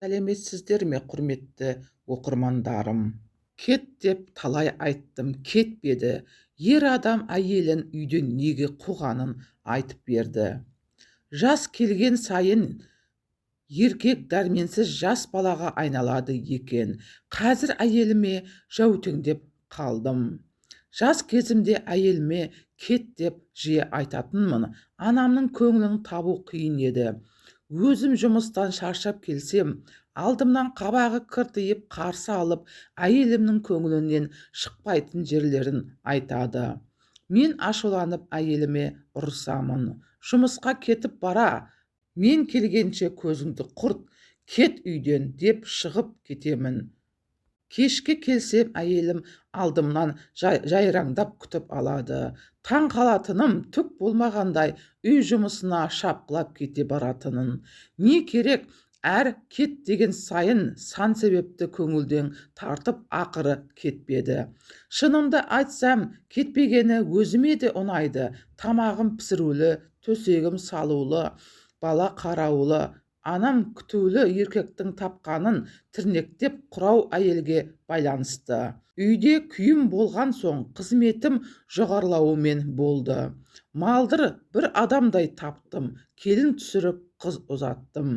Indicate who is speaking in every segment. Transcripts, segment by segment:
Speaker 1: Сәлеметсіздер ме, құрметті оқырмандарым! Кет деп талай айттым, кетпеді. Ер адам әйелін үйден неге қуғанын айтып берді. Жас келген сайын еркек дәрменсіз жас балаға айналады екен. Қазір әйеліме жәутеңдеп қалдым. Жас кезімде әйеліме кет деп жиі айтатынмын. Анамның көңілін табу қиын еді. Өзім жұмыстан шаршап келсем, алдымнан қабағы кіртиіп қарсы алып, әйелімнің көңілінен шықпайтын жерлерін айтады. Мен ашуланып әйеліме ұрысамын. Жұмысқа кетіп бара, мен келгенше көзіңді құрт, кет үйден деп шығып кетемін. Кешке келсем, әйелім алдымнан жайраңдап күтіп алады. Таң қалатыным, түк болмағандай үй жұмысына шапқылап кете баратынын. Не керек, әр кет деген сайын сан себепті көңілден тартып, ақыры кетпеді. Шынымды айтсам, кетпегені өзіме де ұнайды. Тамағым пісірулі, төсегім салулы, бала қараулы, анам күтулі еркектің тапқанын тірнектеп құрау әйелге байланысты. Үйде күйім болған соң қызметім жоғарылауымен болды. Малдыр бір адамдай таптым, келін түсіріп, қыз ұзаттым.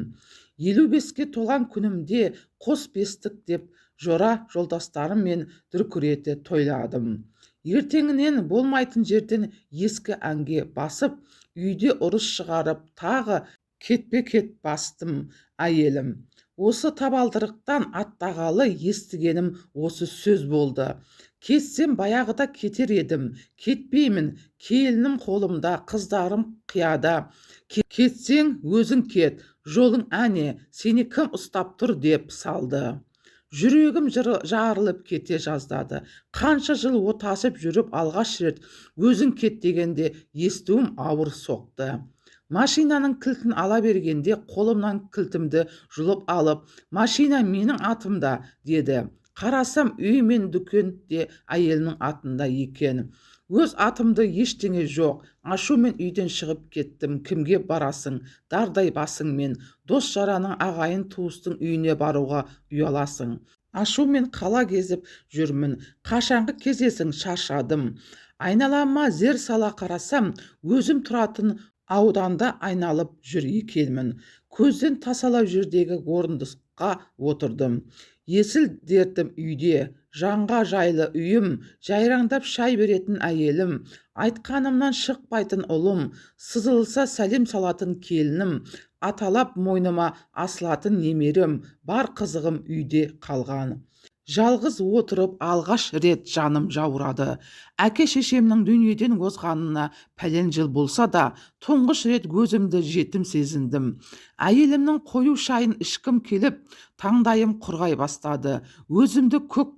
Speaker 1: 55-ке толған күнімде қос бестік деп жора жолдастарыммен дүркірете тойладым. Ертеңінен болмайтын жерден ескі әнге басып, үйде ұрыс шығарып, тағы кетпе-кет бастым әйелім. Осы табалдырықтан аттағалы естігенім осы сөз болды. Кетсем баяғыда кетер едім, кетпеймін, келінім қолымда, қыздарым қияда. Кетсең өзің кет, жолың әне, сені кім ұстап тұр деп салды. Жүрегім жарылып кете жаздады. Қанша жыл отасып жүріп алғаш рет өзің кет дегенде естуім ауыр соқты. Машинаның кілтін ала бергенде қолымнан кілтімді жұлып алып, машина менің атымда деді. Қарасам, үй мен дүкен де әйелінің атында екен. Өз атымды ештеңе жоқ. Ашумен үйден шығып кеттім. Кімге барасың? Дардай басыңмен. Дос жараның, ағайын туыстың үйіне баруға ұяласың. Ашумен қала кезіп жүрмін. Қашанғы кезесің, шаршадым. Айналама зер сала қарасам, өзім тұратын ауданда айналып жүр екенмін. Көзден тасалау жердегі орындыққа отырдым. Есіл дертім үйде, жанға жайлы үйім, жайраңдап шай беретін әйелім, айтқанымнан шықпайтын ұлым, сызылса сәлем салатын келінім, аталап мойныма асылатын немерем, бар қызығым үйде қалған. Жалғыз отырып алғаш рет жаным жаурады. Әке шешемнің дүниеден озғанына пәлен жыл болса да, тұңғыш рет өзімді жетім сезіндім. Әйелімнің қою шайын ішкім келіп, таңдайым құрғай бастады. Өзімді көк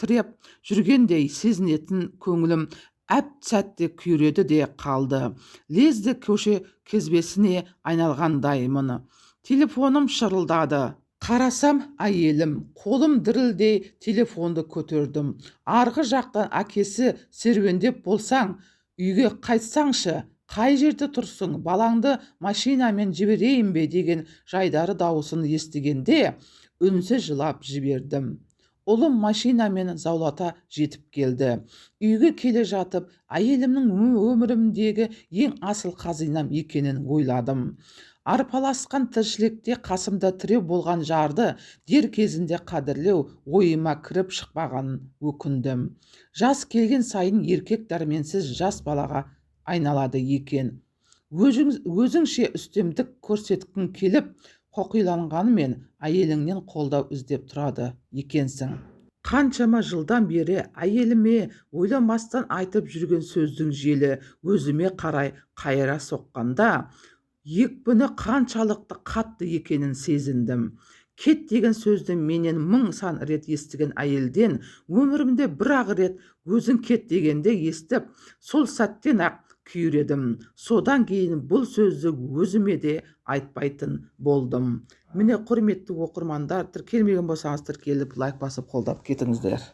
Speaker 1: тіреп жүргендей сезінетін көңілім әп сәтте күйреді де қалды. Лезде көше кезбесіне айналғандаймын. Телефоным шырылдады. Қарасам, әйелім. Қолым дірілдей телефонды көтердім. Арғы жақтан әкесі серуендеп болсаң, үйге қайтсаңшы, қай жерде тұрсың, балаңды машинамен жіберейін бе деген жайдары дауысын естігенде үнсіз жылап жібердім. Ұлым машинамен заулата жетіп келді. Үйге келе жатып, әйелімнің өмірімдегі ең асыл қазинам екенін ойладым. Арпаласқан тіршілікте қасымда тіреу болған жарды дер кезінде қадірлеу ойыма кіріп шықпағанын өкіндім. Жас келген сайын еркек дәрменсіз жас балаға айналады екен. Өзіңше үстемдік көрсеткің келіп, қоқиланғанымен әйеліңнен қолдау іздеп тұрады екенсің. Қаншама жылдан бері әйеліме ойламастан айтып жүрген сөздің желі өзіме қарай қайыра соққанда, екпіні қаншалықты қатты екенін сезіндім. Кет деген сөзді менен мың сан рет естіген әйелден өмірімде бір-ақ рет өзің кет дегенде естіп, сол сәттен-ақ күйредім. Содан кейін бұл сөзді өзіме де айтпайтын болдым. Міне, құрметті оқырмандар, тіркелмеген болсаңыз тіркеліп, лайк басып қолдап кетіңіздер.